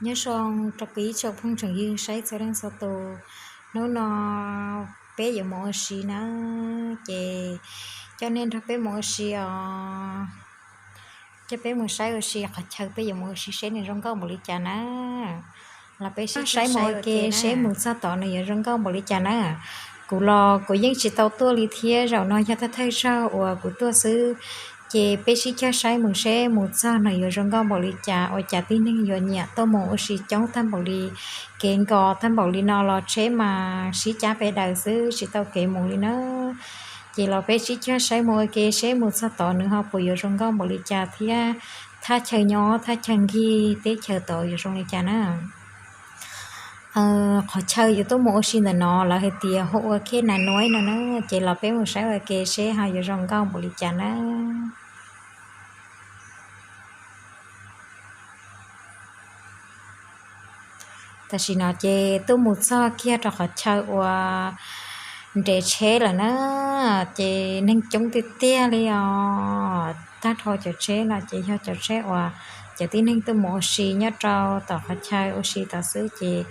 Nyob zoo rau kuv ib tsoom phooj tsoom ywg saib txhua leej txhua tus, hnub no peb yuav mus ua si na, ces coj nej nrog peb mus ua si os. Coj peb mus saib ua si qhov chaw peb yuav mus ua si seb nws zoo nkauj npaum li cas na. Los peb sib saib mus ua ke seb mus txog tod nws yuav zoo nkauj npaum li cas na. Kuv los kuv yeej tsis tau tuaj li thiab, zaum no yog thawj thawj zaug uas kuv tuaj xwb. Ces peb sib cog saib mus seb mus txog nws yuav zoo nkauj npaum li cas, ua cas tib neeg yuav nyiam tuaj mus ua si coob tag npaum li, kev nkos tag npaum li no los tsheb mas sib cab pes daws xwb tsis tau kev mus li na. Ces los peb sib cog saib mus ua ke seb mus txog tod nws ho puas yuav zoo nkauj npaum li cas thiab thaj chaw nyob thaj chaw nkig teb chaws tod yuav zoo li cas na. Qhov chaw yuav tuaj mus ua si ntawm no lawv hais tias hu ua Khej Nas Nuaib no na, ces los peb mus saib ua ke seb ho yuav zoo nkauj npaum li cas na. Tam sim no ces tuaj mus txog kiag rau qhov chaw uas nres tsheb lawm na, ces neeg coob tiag tiag li os. Tag nrho cov tsheb no ces yog cov tsheb uas cov tib neeg tuaj mus ua si nyob rau tom qhov chaw ua si tod xwb, ces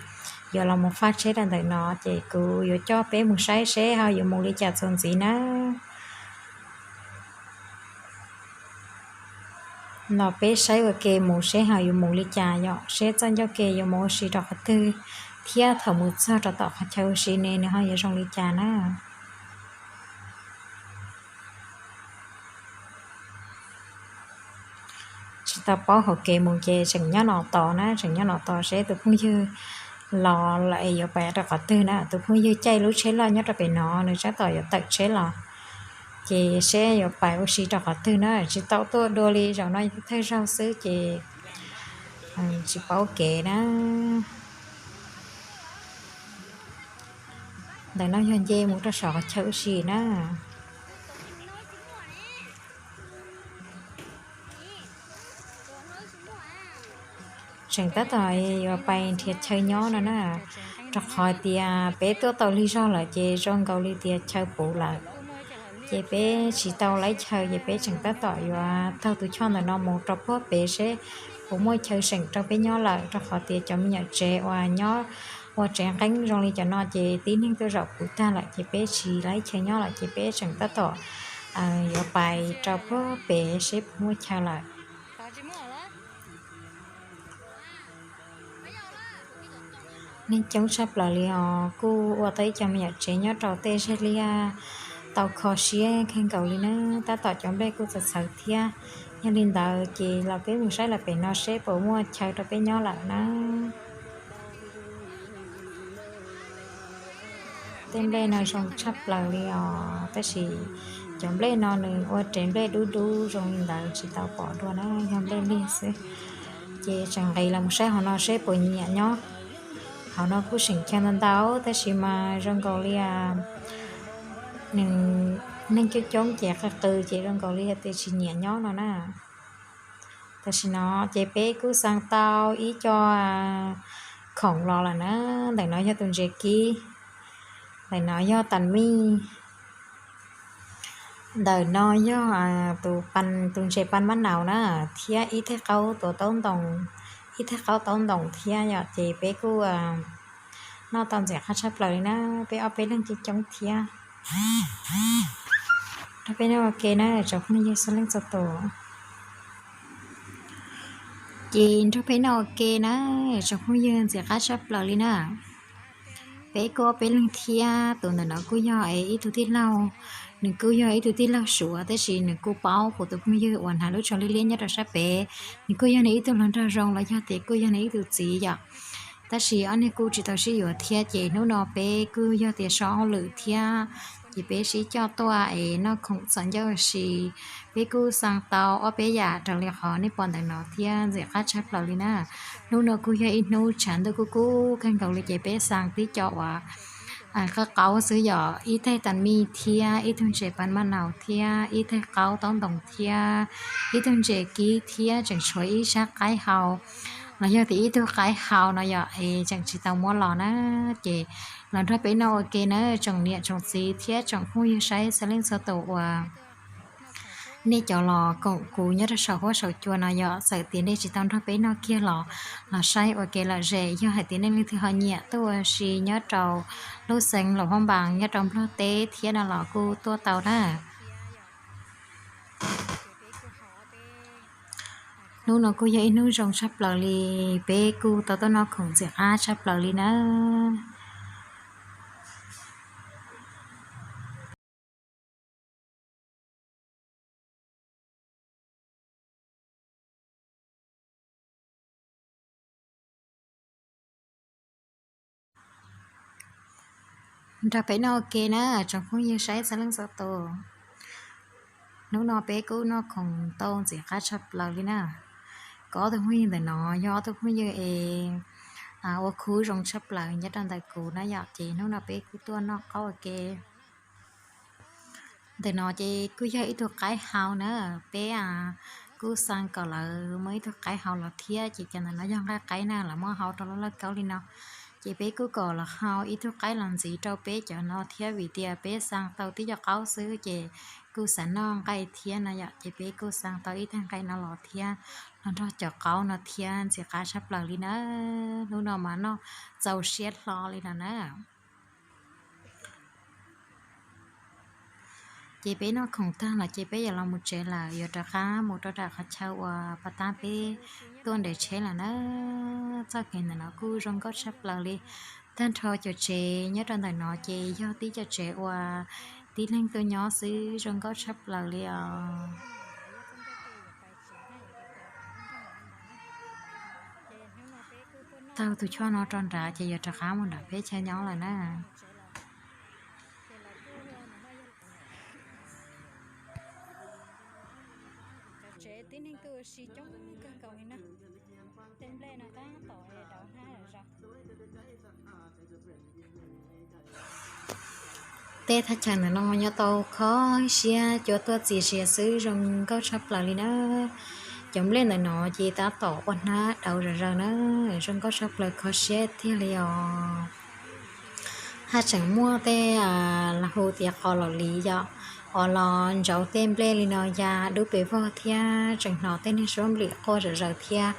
yuav los mus faj tsheb rau ntawm no, ces kuv yuav coj peb mus saib seb ho yuav mus li cas txuas ntxiv na. Los peb saib ua ke mus seb ho yuav mus li cas, yog seb txoj ncauj ke yuav mus ua si rau qhov twg, thiab thaum mus txog rau tom qhov chaw ua si ne nws ho yuav zoo li cas na. Tsis tau paub hauv kev mus ces tseem nyob no tos na, tseem nyob no tos seb tus phooj ywg los lawm es yuav pais rau qhov twg na. Tus phooj ywg caij lub tsheb loj nyob rau pem no, nws tab tom yuav tawm tsheb los, ces seb yuav pais ua si rau qhov twg na. Tsis tau tuaj dua li, zaum no thawj zaug xwb ces tsis paub kev na. Ntawm no yog nce mus rau saum qhov chaw ua si na. Tseem tab tom yuav pais nrhiav chaw nyob no na, rau qhov tias peb tuaj tau lig zog lawm ces zoo nkaus li tias chaw puv lawm. Ces peb tsis tau laib chaw ces peb tseem tab tom yuav taug tus choj ntawm no mus rau puag pem seb puas muaj chaw seem rau peb nyob lawm, rau qhov tias cov me nyuam tsev uas nyob ua tsev nqeeb zoo li cov no ces tib neeg tuaj zaum puv tag lawm ces peb tsis laib chaw nyob lawm ces peb tseem tab tom yuav pais rau puag pem seb puas muaj chaw lawm. Neeg coob tshaj plaws li os, kuj ua tau ib co me nyuam tsev nyob rau tej zaj liaj tau kho siab kawg nkaus li na, tab tom cov nplej kuj txawv txawv thiab. Yog li ntawd ces los peb mus saib los pem no seb puas muaj chaw rau peb nyob lawm na. Tej nplej no zoo tshaj plaws li os, tab sis cov nplej no nws ua rev nplej dub dub zoo li ntawd tsis tau pom dua na, yog nplej liag xwb. Ces tseem nqis los mus saib hauv no seb puas nyiam nyob. Hauv no kuj seem chaw ntau ntau tab sis mas zoo nkaus li nws neeg coob coob ces qw qw ces zoo nkaus li yog tias tsis nyiam nyob no na. Tam sim no ces peb kuj xaa tau ib co khoom los lawm na. Ntawm no yog tus ntses kib, ntawm no yog tas mij, ntawm no yog tus ntses pas mab naus na, thiab ib thaj qaub tuav taub ntoos, ib thaj qaub taub ntoos thiab yom. Ces peb kuj noj tau ntxim qab tshaj plaws li na, peb ob peb leeg coob coob thiab. Nrog peb noj ua ke na tsoom phooj ywg txhua leej txhua tus. Ces nrog peb noj ua ke na tsoom phooj ywg, ntxim qab tshaj plaws li na. Peb kuj ob peb leeg thiab, tus ntawm no kuj yog ib tug tij laug, nws kuj yog ib tug tij laug Suav tab sis nws kuj paub kuv tus phooj ywg uas hnav lub tsho liab liab nyob rau sab pem, nws kuj yog nws ib tug hluas nraug zoo los yog tias kuj yog nws ib tug txiv yom. Tab sis ob niag kuj tsis tau sib yuav thiab ces hnub no peb kuj yog tias so hauj lwm thiab, ces peb sib coj tuaj es noj khoom txhos ncauj ua si. Peb kuj xaa tau ob peb yam raws li qhov nej pom ntawm no thiab, ntxim qab tshaj plaws li na. Hnub no kuj yog ib hnub tshav ntuj kub kub kawg nkaus li ces peb xaa tib co uas qab qaub xwb yom, ib thaj tas mij thiab ib tug ntses pas mab naus thiab ib thaj qaub taub ntoos thiab ib tug ntses kib thiab tseem tshuav ib sab qaib hau los yog tias ib tug qaib hau no yom es tseem tsis tau muab los na. Ces los nrog peb noj ua ke na tsoom niam tsoom txiv thiab tsoom phooj ywg saib txhua leej txhua tus uas Nej cov los koom kuv nyob rau saum huab saum cua no yom, txawm tias nej tsis tau nrog peb noj kiag los, los saib ua kev lom zem, yog hais tias nej leej twg ho nyiam tuaj ua si nyob rau lub xeev Luam Phab Npas nyob rau Nplog teb thiab no los kuj tuaj tau na. Hnub no kuj yog ib hnub zoo tshaj plaws li, peb kuj tau tuaj noj khoom ntxim qab tshaj plaws li na. Nrog peb noj ua ke na tsoom phooj ywg saib txhua leej txhua tus. Hnub no peb kuj noj khoom tau ntxim qab tshaj plaws li na. Kuv ob tug phooj ywg ntawm no yog ob tug phooj ywg es ua khub zoo tshaj plaws nyob rau ntawm kuv na yom, ces hnub no peb kuj tuaj noj qaub ua ke. Ntawm no ces kuj yog ib tug qaib hau na, peb kuj xaa kom lawv muaj ib tug qaib hau los thiab, ces cov ntawm no yog nqaij qaib na, lawv muab hau rau lub lauj kaub li no. Ces peb kuj kom lawv hau ib tug qaib los ntxiv rau peb cov no thiab, vim tias peb xaa tau tib co qaub xwb ces kuj xav noj nqaij thiab no yom, ces peb kuj xaa tau ib tag nqaij no los thiab, los nrog cov qaub no thiab ntxim qab tshaj plaws li na. Hnub no mas noj txaus siab hlo li no na. Ces peb noj khoom tag los ces peb yuav los mus tsev lawm, yuav rov qab mus rau nram qhov chaw uas pas tab peb tuaj nres tsheb lawm na. Txoj kev ntawm no kuj zoo nkauj tshaj plaws li. Tag nrho cov tsev nyob rau ntawm no ces yog tib co tsev uas tib leeg tuaj nyob xwb, zoo nkauj tshaj plaws li os. Taug tus choj no rau nrad ces yuav rov qab mus nram peb chaw nyob lawm na. Cov tsev tib neeg tuaj ua si coob kawg nkaus li na. Tej nplej no tab tom dau hnab zom zaws. Tej thaj chaw ntawm no nyob tau kho siab, cua tuaj txias zias xwb, zoo nkauj tshaj plaws li na. Cov nplej ntawm no ces tab tom ua hnab dau zom zaws na, zoo nkauj tshaj plaws kho siab tiag li os. Haj tseem muaj tej las hu tias qos los liv yom, uas los ntsauv tej nplej li no ya dub pes vog thiab tseem hnov tej niag suab nplim quaj zom zaws thiab.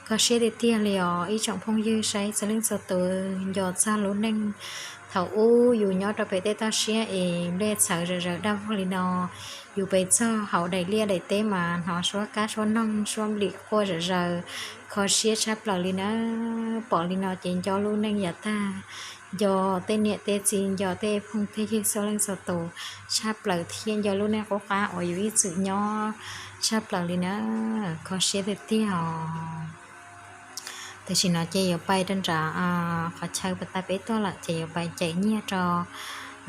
Kho siab tiag tiag li os ib tsoom phooj ywg saib txhua leej txhua tus, nco txog lub neej thaum ub yus nyob rau pem tej toj siab es nplej txhawv zom zaws daj vog li no, yus pes txog hauv daim liaj daim teb mas hnov suab kab suab noog suab nplim quaj zom zaws, kho siab tshaj plaws li na. Pom li no ces nco lub neej yav tag, nco tej niam tej txiv, nco tej phooj tej ywg txhua leej txhua tus tshaj plaws thiab nco lub neej qub qab uas yus ib txwm nyob tshaj plaws li na, kho siab tiag tiag os. Tam sim no ces yuav pais rau nram qhov chaw pas tas peb tuaj lawm ces yuav pais cawm nyiaj rau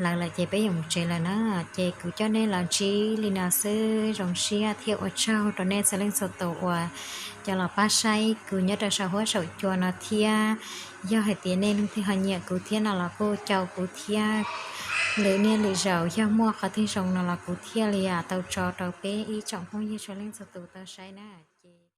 lawv lawm ces peb yuav mus tsev lawm na. Ces kuv coj nej los ntsib li no xwb, zoo siab thiab ua tsaug rau nej txhua leej txhua tus uas coj los pab saib kuv nyob rau saum huab saum cua no thiab. Yog hais tias nej leej twg ho nyiam kuv thiab no los kuj caum kuv thiab, lwm niaj lwm zaus yog muaj qhov twg zoo no los kuv thiaj li tau tso rau peb ib tsoom phooj ywg txhua leej txhua tus tau saib na. Ces